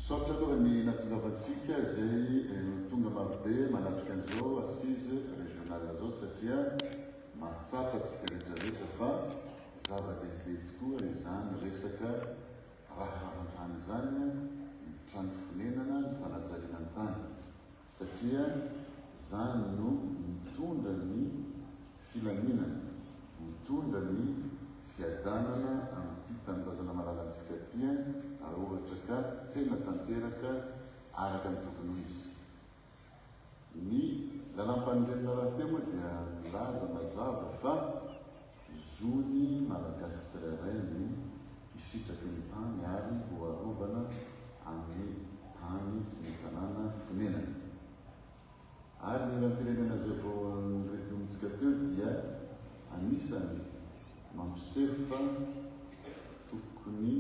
Misaotra aloha ny nahatongavantsika izay tonga marobe manatrika an'izao assise régionale izao satria mahatsapa antsika rehetra rehetra fa zava-dehibe tokoa izany resaka raharahan-tany izany, ny trano fonenana, ny fanajariana ny tany satria izany no mitondra ny filaminana, mitondra ny fiadanana amin'ity tanindrazana malalantsika ity raha ohatra ka tena tanteraka araka ny tokony ho izy. Ny lalàmpanorenana rahateo moa dia milaza mazava fa zon'ny Malagasy tsirairay ny hisitraky ny tany ary ho arovana amin'ny tany sy ny tanàna fonenany. Ary ny hiram-pirenena izay vao noredomintsika teo dia anisany mampiseho fa tokony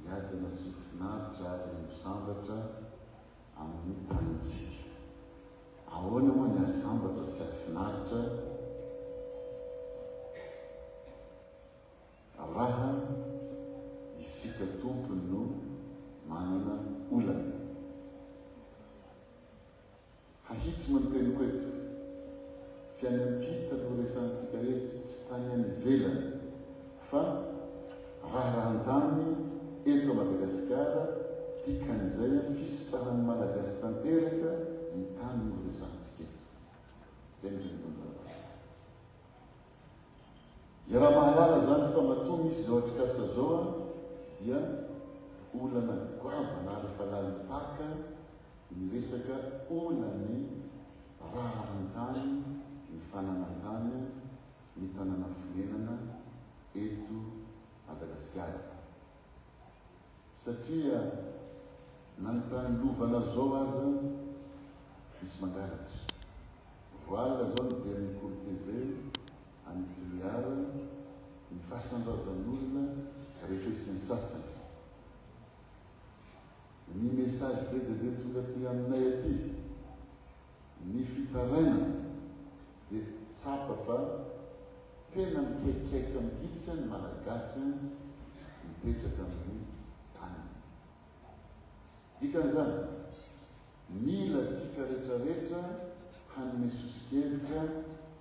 hiadana sy ho finaritra ary ho sambatra amin'ny tanintsika. Ahoana moa ny hahasambatra sy hahafinaritra raha isika tompony no manana olana? Hahitsy moa ny teniko eto. Tsy any ampita no resahantsika eto, tsy tany any ivelany, fa raharahan-tany eto Madagasikara, dikan'izay fisitrahan'ny Malagasy tanteraka ny tany no resahantsika eto. Izay no teniko anareo. Iaraha-mahalala izany fa matoa misy izao atrikasa izao dia olana goavana ary efa lalim-paka ny resaka olan'ny raharahan-tany, ny fananan-tany, ny tanàna fonenana eto Madagasikara. Satria na ny tany lovana zao aza misy mangalatra. Vao alina zao nijery ny Kolo TV any Toliara ny fasan-drazan'olona refesin'ny sasany. Ny message be dia be tonga aty aminay aty, ny fitarainana dia tsapa fa tena mikaikaika mihitsy ny Malagasy mipetraka amin'ny taniny. Dikan'izany, mila antsika retraretra hanome soso-kevitra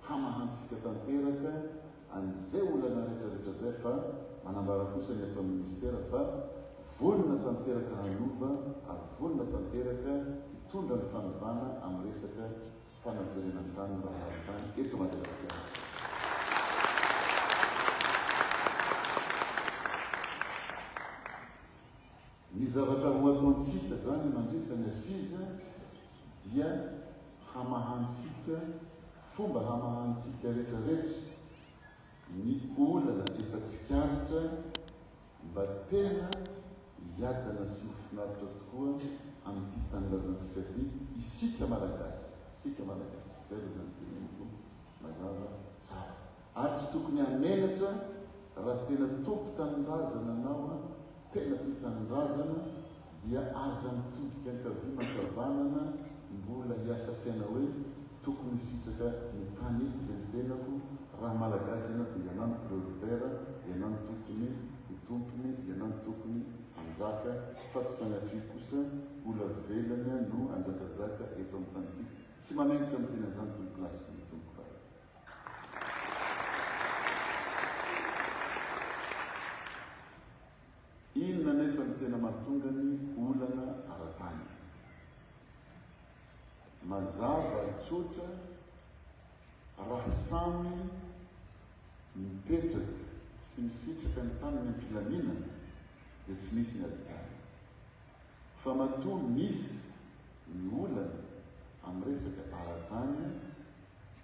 hamahantsika tanteraka an'izay olana retraretra izay fa manambara kosa ny ato amin'ny Ministera fa vonona tanteraka hanova ary vonona tanteraka hitondra ny fanovana amin'ny resaka fanajerena ny tany raharahan-tany eto Madagasikara. Ny zavatra ho ataontsika izany mandritra ny assise dia hamahantsika fomba hamahantsika retraretra ny olana efa tsikaritra mba tena hiadana sy ho finaritra tokoa amin'ity tanindrazantsika ity isika Malagasy, isika Malagasy, izay aloha izany teneniko mazava tsara. Ary tsy tokony hamenatra raha tena tompon-tanindrazana anao, tena tia tanindrazana dia aza mitodika ankavia mankavanana mbola hiasa saina hoe tokony hisitraka ny tany eto ve ny tenako, raha malagasy ianao dia ianao no prioritaire, ianao no tokony ho tompony, ianao no tokony hanjaka fa tsy sanatria kosa olo avy ivelany no hanjakazaka eto amin'ny tanintsika, tsy mamenatra miteny an'izany tompokolahy sy tompokovavy. Inona anefa no tena mahatonga ny olana ara-tany? Mazava ary tsotra, raha samy mipetraka sy misitraka ny taniny am-pilaminana dia tsy misy ny ady tany. Fa matoa misy ny olana amin'ny resaka ara-tany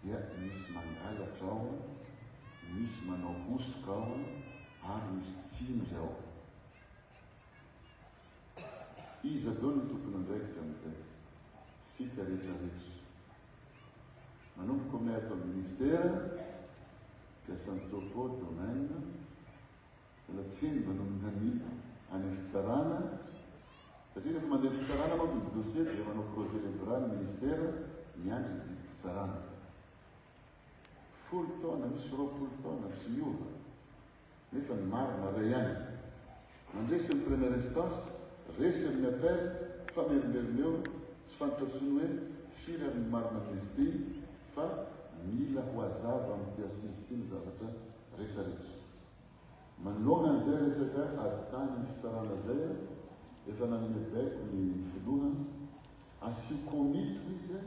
dia misy mangalatra ao, misy manao hosoka ao ary misy tsindry ao. Iza daholo no tompon'andraikitra amin'izay? Isika rehetra rehetra. Manomboka aminay ato amin'ny ministera, mpiasan'ny topo, domaine, Mbola tsy heno manomboka ny any amin'ny fitsarana satria rehefa mandeha fitsarana manko ny dossier dia manao croiser les bras ny ministère miandry ny didim-pitsarana. Folo taona, misy 20 taona tsy miova nefa ny marina ray ihany. Nandresy ny première instance, Resy amin'ny appel fa merimberina eo, tsy fantatra intsony hoe firy ary ny marina amin'izy ity fa mila ho hazava amin'ity assise ity ny zavatra retraretra. Manoloana an'izay resaka ady tany fitsarana izay, efa nanome baiko ny filoha, asio komity hoy izy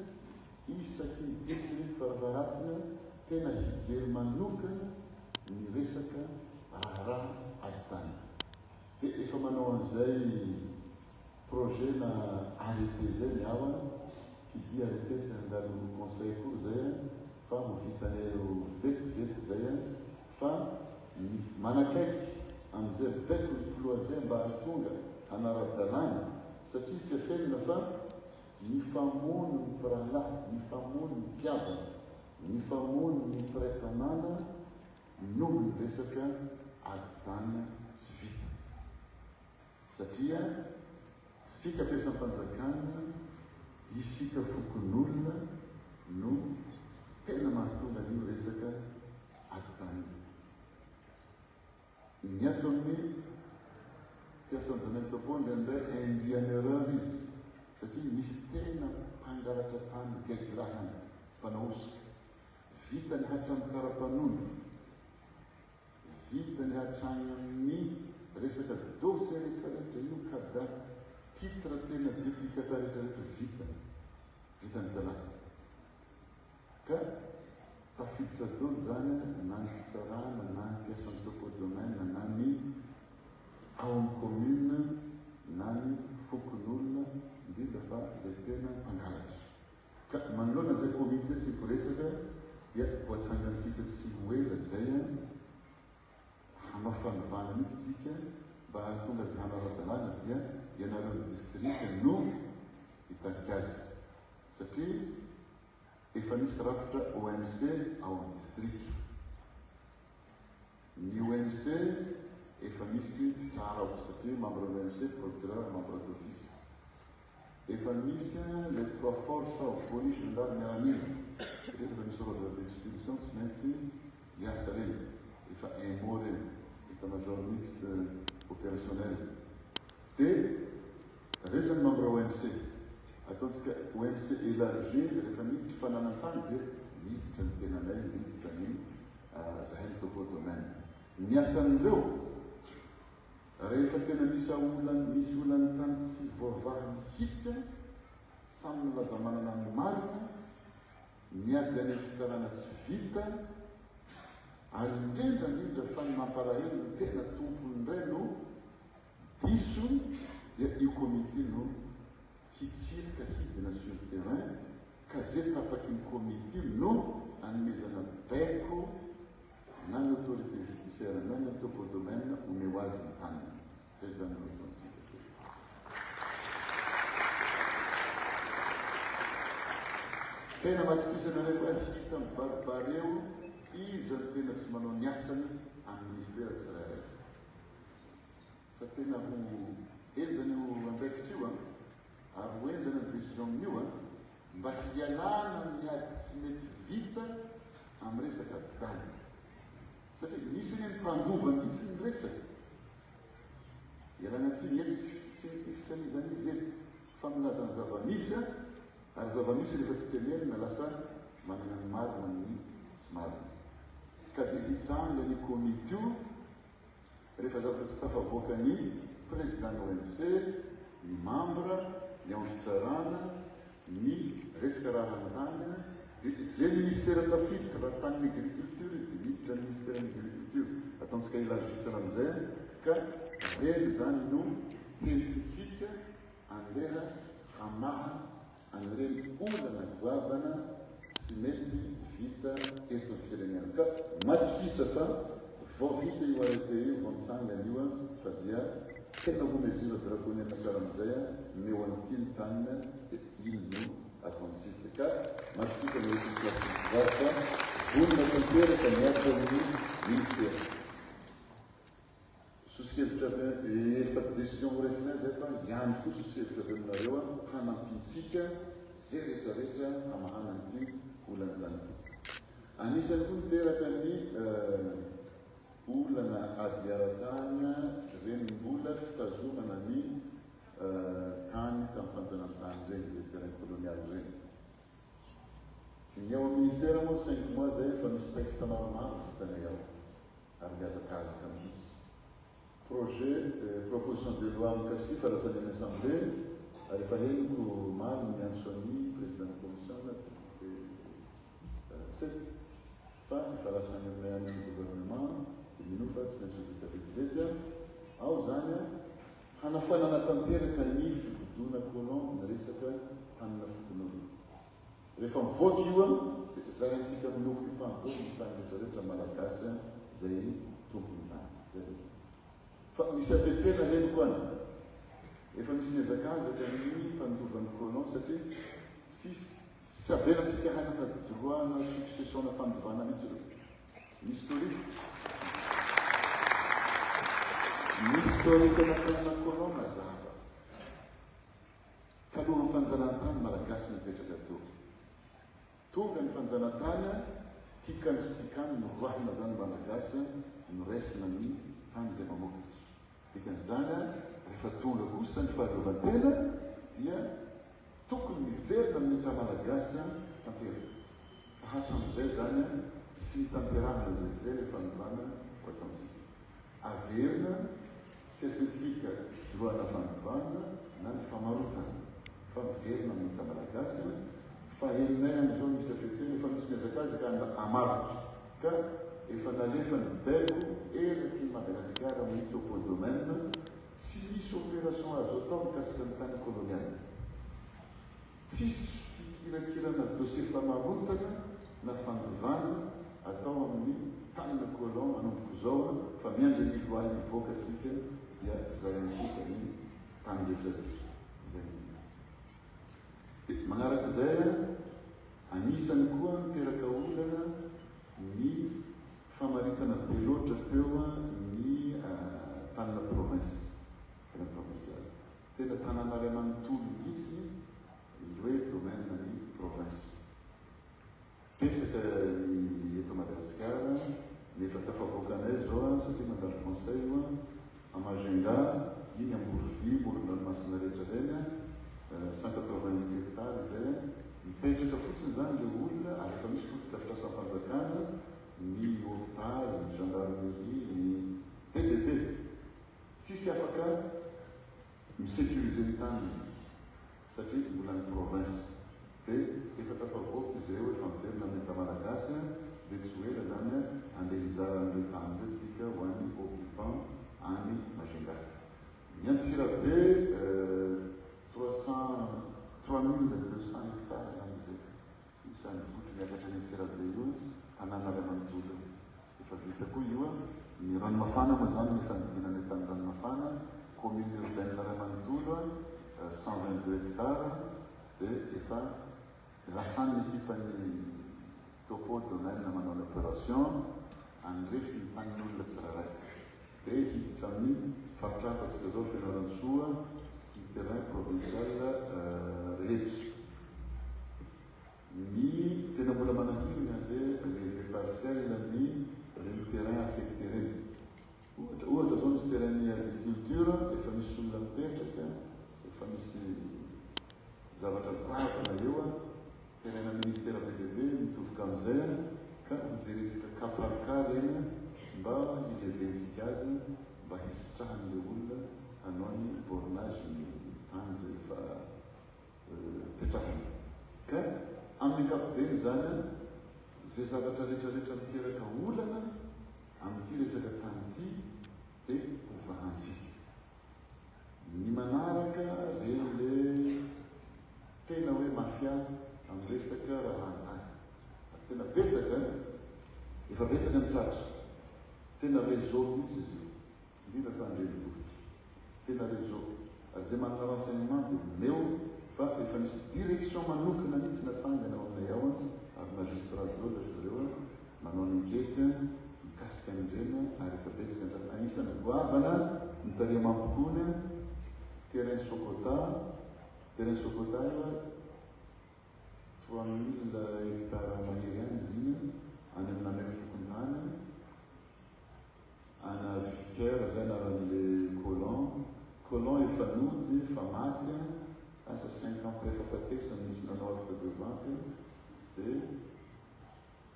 isaky ny district farafaharatsiny tena hijery manokana ny resaka raharaha ady tany. Dia efa manao an'izay projet na arrêté izay ny ao an, qui dit arrêté tsy handalo conseil akory izay an, fa ho vitanay eo vetivety izay an, fa ny manakaiky an'izay baiko ny filoha izay mba hahatonga hanara-dalàna satria tsy afenina fa mifamono ny mpirahalahy, mifamono ny mpihavana, mifamono ny mpiray tanàna, noho ny resaka ady tany tsy vita. Satria isika mpiasam-panjakana, isika fokonolona no tena mahatonga an'io resaka ady tany io. Ny ato amin'ny mpiasan'ny domaine topo indraindray induit en erreur izy satria misy tena mpangalatra tany gaigy lahy any, mpanao hosoka. Vitany hatramin'ny kara-panondro, vitany hatrany amin'ny resaka dossier rehetrarehetra io kada titre tena duplicata rehetrarehetra vitany, vitan'ny zalahy. Ka tafiditra daholo izany na ny fitsarana na ny mpiasan'ny topo domaine na ny ao amin'ny commune na ny fokonolona indrindra fa ilay tena mpangalatra. Ka manoloana izay komity izay asiako resaka dia ho atsangantsika tsy ho ela izay an, hanao fanovana mihitsy isika mba hahatonga azy hanara-dalàna dia ianareo ny distrika no hitarika azy satria efa misy rafitra OMC ao amin'ny distrika. Ny OMC efa misy mpitsara ao satria membre ny OMC procureur membre d'office. Efa misy les trois forces ao, police, gendarme, miaramila. Ireny efa misy ordre d'expulsion tsy maintsy hiasa ireny. Efa EMO ireny, état major mixte opérationnel. Dia ireo izany membre OMC. Ataontsika OMC élargi rehefa miditra fananan-tany dia miditra ny tenanay, miditra ny zahay ny topo domaine. Ny asan'ireo Rehefa tena misy olana misy olan'ny tany tsy voavaha mihitsy an, samy milaza manana ny marina, ny ady any amin'ny fitsarana tsy vita, ary indrindra indrindra fa ny mampalahelo ny tena tompony indray no diso dia io komity no hitsirika hidina sur terrain ka ze tapaky ny komity no anomezana baiko na ny autorité judiciaire na ny topo domaine omeo azy ny taniny. Zay zany no ataontsika zay. Tena matokisana rehefa hita mibaribary eo iza no tena tsy manao ny asany amin'ny ministera tsirairay. Fa tena ho henjana io andraikitra io an, ary ho henjana ny décision amin'io an, mba hialana amin'ny ady tsy mety vita amin'ny resaka ady tany. Satria misy anie ny mpandova mihitsy ny resaka. Ialana tsiny eto, tsy mitifitra an'iza n'iza eto, fa milaza ny zava-misy an, ary zava-misy rehefa tsy tenenina lasa manana ny marina ny tsy marina. Ka dia hitsangana io komity io, Rehefa zavatra tsy tafavoaka ny président ny OMC, ny membre, ny ao fitsarana, ny resaka raharahantany dia ze ministère tafiditra, raha tanin'ny agriculture izy dia miditra ny ministère ny agriculture, ataontsika élargissana amizay ka reny zany no hentintsika andeha hamaha an'ireny olana goavana tsy mety vita eto amin'ny firenena. Ka matokisa fa vao vita io arrêté io, vao mitsangana io fa dia tena ho mesure draconienne tsara amin'izay omeo an'ity ny taniny dia iny no ataontsika. Ka matokisa ny eto amin'ny pouvoir fa vonona tanteraka ny ato amin'ny ministera. Sosokevitra avy efa décision ho raisinay zay fa hiandry koa sosokevitra avy aminareo hanampintsika ze rehetra rehetra hamahana an'ity olan'ny tany ity. Anisany koa niteraka ny olana ady ara-tany renim-bola fitazomana ny. fanjanahantany ireny, le terrain colonial ireny. Ny ao amin'ny ministère moa 5 mois zay efa misy texte maromaro vitanay ao ary mihazakazaka mihitsy. Projet, proposition de loi mikasika fa lasa any amin'ny assemblée ary efa henoko omaly miantso an'ny président ny commission na député sept fa efa lasa any aminay any amin'ny gouvernement, dia mino fa tsy maintsy ho vita vetivety ao zany a hanafoanana tanteraka ny fibodoana colon ny resaka tanina fokonolona. Rehefa mivoaka io a dia zaraintsika amin'ny occupant daholo ny tany rehetrarehetra malagasy zay tompony tany zay. Fa misy hafetsena henoko any, efa misy miazakazaka ny mpandovan'ny colon satria tsisy, tsy avelantsika hanana droit na succession na fandovana mihitsy ireo. Ny historique, ny historique na tanana colon mazava. Talohan'ny fanjanahantany, malagasy nipetraka teo. Tonga ny fanjanahantany, tiakany sy tiakany, noroahina zany malagasy, noraisina ny tany izay mamokatra. Dikan'izany, rehefa tonga kosa ny fahaleovantena dia tokony miverina amin'ny État malagasy tanteraka. Fa hatramin'izay zany tsy nitanterahana izay, izay ilay fanovana ho ataontsika. Averina tsy asiantsika droit na fanovana na ny famarotana fa miverina amin'ny État malagasy. Fa henonay amin'izao misy hafetsena, efa misy mihazakazaka hamarotra ka efa nalefa ny baiko eraky ny Madagasikara amin'ny topo domaine, tsy misy opération azo atao mikasika ny tany colonial, tsisy fikirakirana dossier famarotana na fandovana atao amin'ny tanina colon manomboka izao fa miandry ny loi hivoaka tsika dia zaraintsika ny tany rehetrarehetra izay. Dia manaraka izay, anisany koa niteraka olana ny famaritana be loatra teo ny tanana province, terrain provincial. Tena tanàna iray manontolo mihitsy ny hoe domaine ny province. Betsaka ny eto Madagasikara ny efa tafavoakanay izao satria mandalo conseil io a Majunga, iny Amborovy, moron-dranomasina rehetra ireny, 188 hectares izay, mipetraka fotsiny izany ilay olona ary efa misy fotodrafitrasam-panjakana, ny hopitaly, ny gendarmerie, ny be dia be. Tsisy afaka mi-sécuriser ny taniny satria mbola ny province. Dia efa tafavoaka izy ireo, efa miverina amin'ny Etat malagasy, dia tsy ho ela izany andeha hizara an'ireo tany ireo tsika ho an'ny occupant any Majunga. Ny Antsirabe 300, 3200 hectares angamba izay. Io izany vohitra miakatra any Antsirabe io, tanàna iray manontolo io. Efa vita koa io. Ny Ranomafana moa izany ny fanodinana tany Ranomafana, commune urbaine iray manontolo, 122 hectares, dia efa lasan'ny ekipan'ny topo domaine manao ny opération handrefy ny tanin'olona tsirairay. Dia hiditra amin'ny faritra hafa tsika zao, Fianarantsoa sy ny terrain provincial rehetra. Ny tena mbola manahirana dia relevé parcelle ny reny terrain affecté reny. Ohatra, ohatra zao misy terrain ny agriculture efa misy olona mipetraka, efa misy zavatra goavana eo a, terrain ministère be dia be mitovoka amin'izay a, ka hojerentsika cas par cas reny mba hileventsika azy mba hisitrahan'le olona hanao ny bornage ny tany zay efa petrahana. Ka amin'ny ankapobeny zany a, zay zavatra rehetrarehetra miteraka olana amin'ity resaka tany ity dia hovahantsika. Ny manaraka reny le tena hoe mafia amin'ny resaka raharahan-tany. Ary tena betsaka, efa betsaka ny tratra. Tena réseau mihitsy izy io, indrindra fa an-drenivohitra. Tena réseau. Ary izay manana renseignement dia omeo fa efa misy direction manokana mihitsy natsangana ao aminay ao ary magistrat daholo ry zareo manao ny enquête mikasika an'ireny ary efa betsaka ny tratra. Anisan'ny goavana ny tary Mampikony, terrain Socota, terrain Socota io 3000 hectares mahery any izy iny, any amina neuf fokontany, ana vicaire zay anaran'le colon, colon efa nody, efa maty, asa. ans après fahafatesana nisy nanao acte de vente dia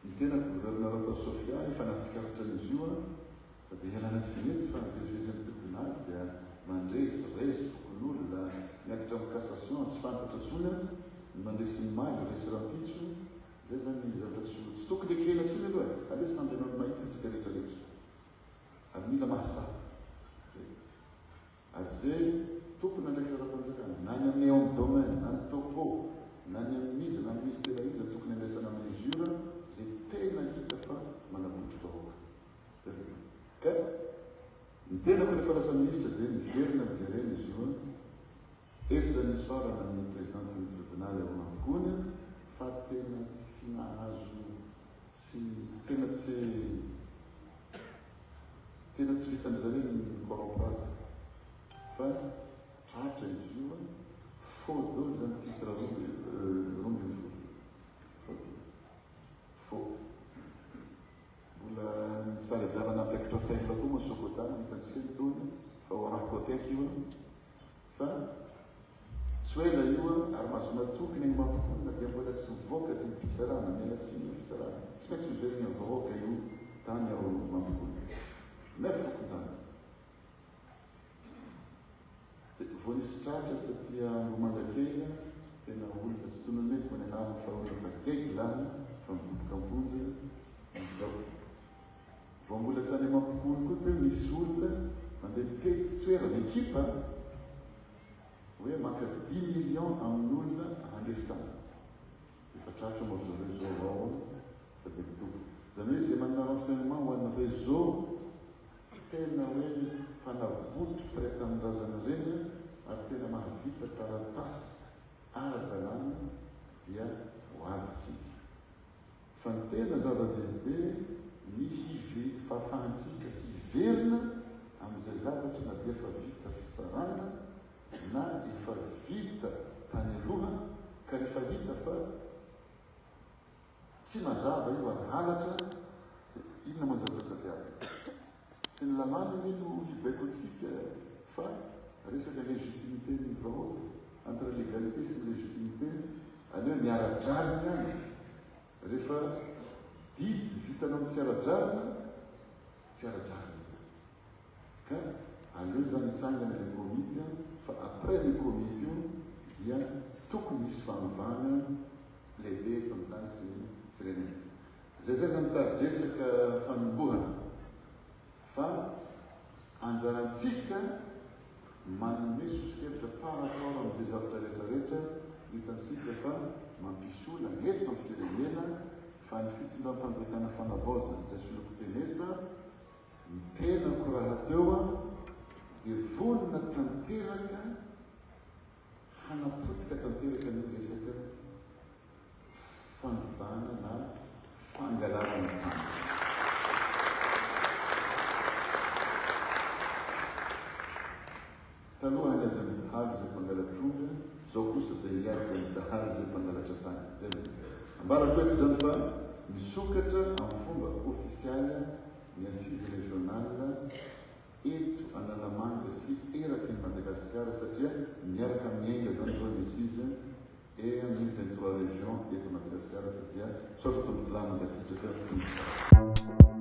ny tenako gouverneur tao Sofia efa nahatsikaritra an'izy io fa dia ialana tsiny eto fa mivezivezy amin'ny tribonaly dia mandresy, resy fokonolona, miakatra amin'ny cassation, tsy fantatra intsony ny mandresy ny omaly, resy rahampitso, izay zany zavatra tsy tokony ekena intsony aloha e! Aleo samby hanao ny mahitsy antsika rehetra rehetra ary mila mahasahy zay. Ary ze tompon'andraikitra ara-panjakana, na ny amin'ny ao amin'ny domaine, na ny topo, na ny amin'iza na amin'iza tena iza tokony handraisana mesure ze tena hita fa manabotry vahoaka. Ka ny tenako rehefa lasa ministra dia miverina jerena izy io an. Eto izany isaorana ny présidente ny tribonaly ao Mampikony fa tena tsy nahazo tsy tena tsy Tena tsy vitan-dry zareo ny mi-corrompre azy e! Fa tratra izy io an! Faux daholo izany titre 12. Faux daholo. Faux. Mbola ny sary adala nampiakatra hôtel koa moa Socota no hitantsika ny tohiny fa ho arahako akaiky io an! Fa tsy ho ela io an! Ary mahazo matoky ny mampikomy na dia mbola tsy mivoaka didim-pitsarana, miala tsiny ny fitsarana, tsy maintsy miverina amin'ny vahoaka io tany ao Mampikony. Neuf fokontany. Dia vao nisy tratra taty Ambohimangakely, tena olona tsy tonony eto fa ny anarany fa olona fa gaigy lahy fa midoboka am-ponja izao. Vao mbola tany Mampikony koa teo nisy olona mandeha mitety toerana, ekipa, hoe maka dix millions amin'olona handrefy tany. Efa tratra moa ry zareo izao ao fa dia midoboka. Izany hoe izay manana renseignement ho an'ny réseau tena hoe mpanabotry mpiray tanindrazana ireny ary tena mahavita taratasy ara-dalàna dia ho avy isika. Fa ny tena zava-dehibe ny hive fahafahantsika hiverina amin'izay zavatra na dia efa vita fitsarana na efa vita tany aloha ka rehefa hita fa tsy mazava io ary halatra dia inona moa ny zavatra tadiavina? Tsy ny lalàna anie no hibaiko antsika fa resaka légitimité ny vahoaka, entre légalité sy ny légitimité aleo ny ara-drariny ihany, rehefa didy vitanao ny tsy ara-drariny, tsy ara-drariny izany. Ka aleo izany hitsangana ilay komity fa après an'io komity io dia tokony hisy fanovana lehibe eto amin'ny tany sy ny firenena. Zay zay zany tari-dresaka fanombohana fa anjarantsika manome soso-kevitra par rapport amin'izay zavatra rehetra rehetra hitantsika fa mampisy olana eto amin'ny firenena fa ny fitondram-panjakana fanavaozana izay soloiko teny eto ny tenako rahateo dia vonona tanteraka hanapotika tanteraka an'io resaka fandrobana na fangalarana tany. Taloha niady amin'ny dahalo izay mpangala-trondro, izao kosa dia hiady amin'ny dahalo izay mpangalatra tany. Izay no ambarako eto izany fa misokatra amin'ny fomba ofisialy ny Assise Régionale eto Analamanga sy eraky ny Madagasikara satria miaraka miainga izany izao ny Assise et amin'ny 23 régions eto Madagasikara fa dia misaotra tompokolahy mankasitraka tompoko.